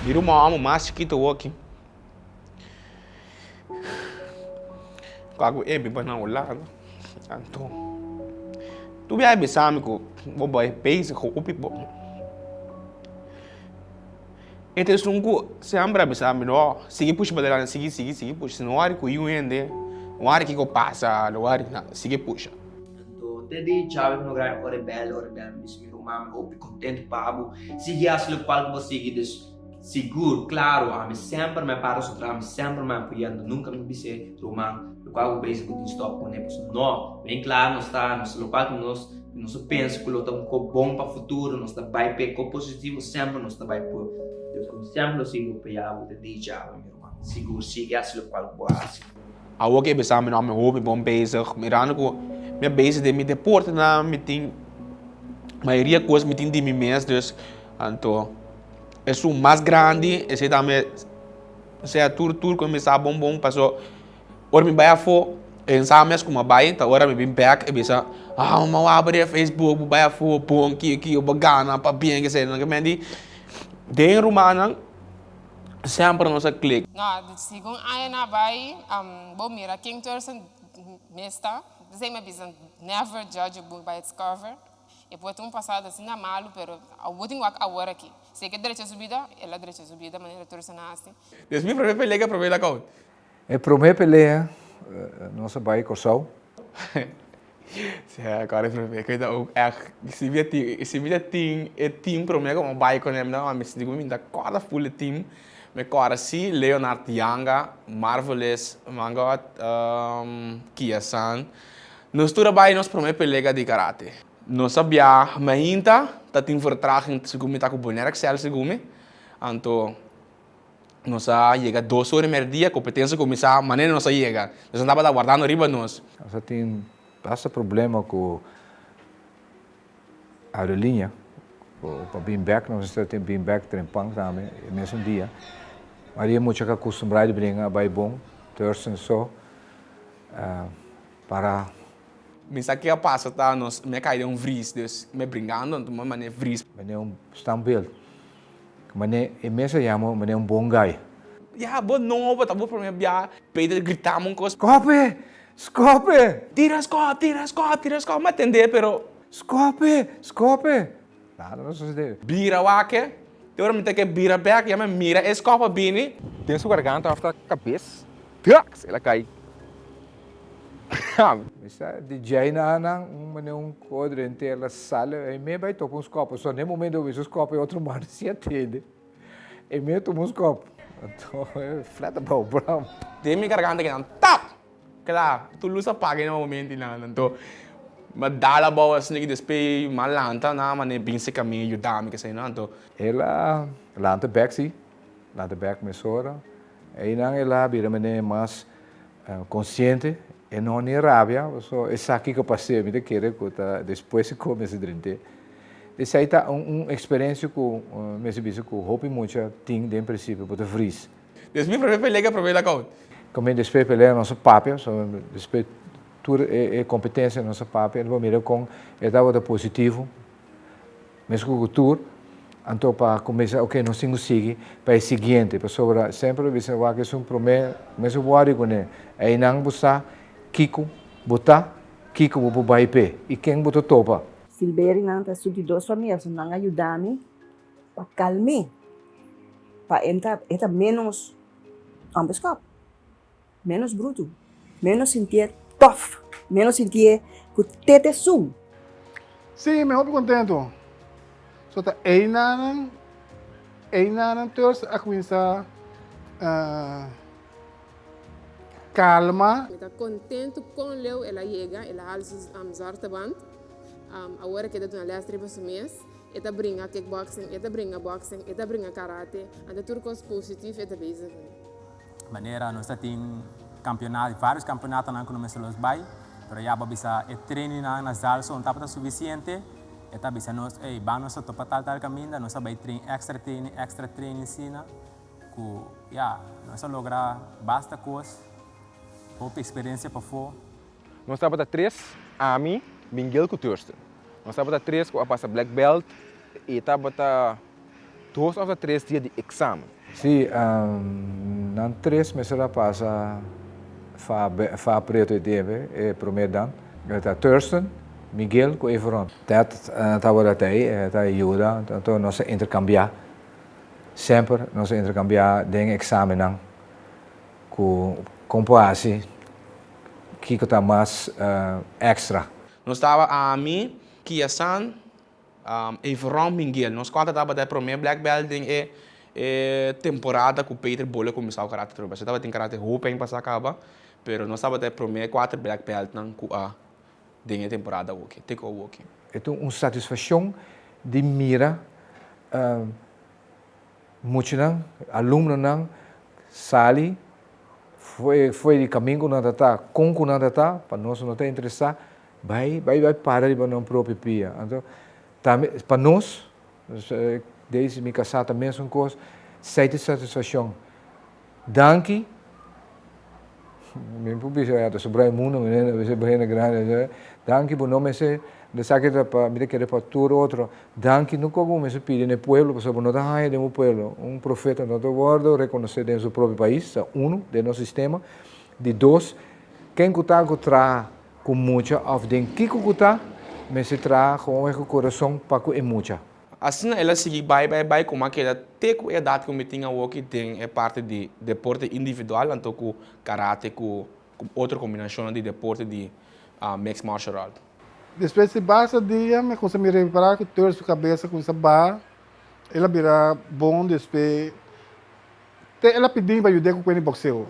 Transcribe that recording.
Mi ruman amo mas chikitu awoki. Kua ku e biba na Hulanda. Anto tur biaha e bisa mi ku bo bai bezig hopi bo. E ta esun ku semper a bisa mi no sigui pusha pa delante sigui sigui sigui pusha si no wari ku yu hende no wari kiko pasa no wari nada sigui pusha. Anto te di djawe ku no graba ora e bel ora e bel mi bisa mi ruman mi hopi kontentu pa bo sigui hasi lokual ku bo sigui dus sigur klaro ami semper mi a para su tras mi semper mi a apoya anto nunka mi bis'é ruman lokual ku bo bezig bo tin stòp kuné pasobra no ben kla nos ta nos lokual ku nos Nos a pensa ku lo ta un kos bon pa futuro, nos ta bai p'e kos positivo, semper nos ta bai por. Dios ku semper lo sigui apoyá bo ta dicha abo mi ruman. Sigur sigui hasi lokual ku bo a hasi. Awor ke bisa mi no mi hopi bon bezig mirando ku mi a bezig den mi deportenan mi tin mayoria kos mi tin di mi mes dus anto esun mas grandi esei tambe sea tur tur ku mi sa bon bon paso. Ora mi bai afó, e sa mes ku mi a bai, ta ora mi bin bèk e bisa, ah mama wak bo den Facebook, bo bai afó, bon ki ki, bo gana, pabien, kesei. Nan ke men di, den rumannan semper nos a klik. No, segun aña na bai, bo mira ken Thurston mes ta. P'esei mi a bisa, never judge a book by its cover. E por ta un pasado asina malu, pero bo tin wak awor aki. Si e ke drecha su bida, el a drecha su bida manera Thurston a hasi. Des mi promé pelea ke promé lakout. E promé pelea nos a bai Kòrsou. Sea, kòrda e promé ku ta ook ègt si mi a tin si mi ta tin e team promé ku mi a bai ku nan mi sinti ku mi ta kòrda ful e team. Mi kòrda si Leonard Yanga, Marvelous Mangot, Kia San. Nos tur a bai nos promé pelea di karate. Nos a bia mainta ta tin vertraging segun mi ta ku Bonaire Excel segun mi. Anto. Nos a yega dos ora i merdia, kompetensia kuminsá manera nos a yega. Nos a tabata wardando riba nos. Nos a tin basta problema ku aerolínea pa bin bek, nos mester a tin bin bek trempan tambe e mesun dia. Maria mucha ku a kustumbrá di bringa a bai bon, Thurston so para. Mi sa ke a pasa ta nos mi a kai den un vries, dus mi a bringando anto mi a manera vries. Manera un standbeeld. Mane e mes a yama mane un bon guy. Ya bo nobo ta bo prome bia. Peter gritami un kos. Skope! Skope! Tira skop! Tira skop! Tira skop! Mi a tende pero. Skope! Skope! Nada no sosode. Bira wak-e. Te ora mi ta ke bira bek ya mi a mira e skop a bini. Den su garganta of ta kabes. Traks! El a kai. Mi sa di djei na nan un manera un kodre enter la sala e me bai topa un skop so ne momento mi su skop e otro man si atende e me tuma un skop anto e flat abou bram. Den mi garganta kinan tap! Kla, tur lus a paga e momento nan anto mi a dal abou asina ki despues mi a lanta nan manera bin seka mi yuda mi kesei no anto. El a lanta bek si, lanta bek mesora einan el a bira manera mas Konsiente, e no ni rabia, pasobra e sa kiko pas'é, mi ta kere ku ta despues e kome mester drent'é. Esei ta un eksperensia ku mester bisa ku hopi mucha tin den prinsipio, bo ta vris. Des mi promé pelea ke promé lakout. Kome despues pelea nos a papia, so despues tur e kompetensia nos a papia, bo mira kon e tabata positivo. Mesku ku tur, anto pa kuminsá, oke, nos tin ku sigui pa e siguiente, pasobra semper lo bisa wak esun promé, kuminsá wòri kuné, einan bo sa kiko bo ta, kiko bo por bai p'e i ken bo ta topa. Silberinan ta su di dos famia, so nan a yuda mi pa kalm'é, pa e ta e ta ménos ònbeskòp. Ménos brutu, ménos sintié tòf, ménos sintié ku tete sun. Sí, mi hopi contento. So ta einanan, einanan Thurs a cuminsa calma. Mi ta kontentu kon leu el a yega, el a hala su zwarte band. Awor e keda duna les riba su mes. E ta bringa kickboxing, e ta bringa boxing, e ta bringa karate. Anto tur kos positief e ta bezig mee. Manera nos ta tin campeonato, varios campeonatonan cu no mester los bay, pero ya bo a bisa e trainingnan na zaal so no tabata suficiente, e ta bisa nos, ey, ban nos ta topa tal tal caminda, nos a bay train extra training, extra training asina, cu ya, nos a logra basta cos, hopi experiencia pafo. Nos tabata tres, ami, Mingel cu Thurston. Nos tabata tres cu a pasa black belt y tabata. 2 òf ta 3 dia di eksamen. Sí, nan tres mester a pasa fa fa preto e debe e prome dan. E ta Thurston, Miguel ku Everon. Ted tabata tei, e ta yuda, anto nos a interkambiá. Semper nos a interkambiá den eksamennan ku kon por hasi kiko ta mas èkstra. Nos taba ami, Kia San, Everon Minguel. Nos kuater tabata e prome black belt den e e temporada ku Peter Bolle kuminsá ku karate trobe. Pasobra tabatin karate hopi aña pasá kaba, pero nos tabata e prome kuater black beltnan ku a den e temporada awoki, te ku awoki. E ta un satisfakshon di mira muchanan, alumnonan sali fo'i di kamin ku nan ta ta, kon ku nan ta ta, pa nos no ta interesá, Bai, bai, bai para riba nan propio pia. Anto, tambe, pa nos, Daisy, mi kasá ta mesun kos, esei ta satisfakshon. Danki, mi por bisa ya ta sobra e mundu, mi a bisa hende grandi, danki bo no mester, esaki ta pa, mi ta kere pa tur otro, danki no komo bo mester pidi na e pueblo, pasobra bo no ta haña den bo pueblo. Un profeta no ta wòrdu rekonosé den su propio pais, ta unu, den nos sistema. Di dos, ken ku ta ku traha Ku mucha òf den kiko ku ta, mester traha gewoon ku kurason pa ku e mucha. Asina el a sigui bai bai bai kuma a keda te ku e edat ku mi tin awoki den e parti di deporte individual anto ku karate ku otro kombinashonnan di deporte di mixed martial art. Despues di basta dia mi a kuminsá mira ripará ku tur su kabes a kuminsá baha, el a bira bon despues te el a pidi mi pa yud'é ku kuenta di bokseo.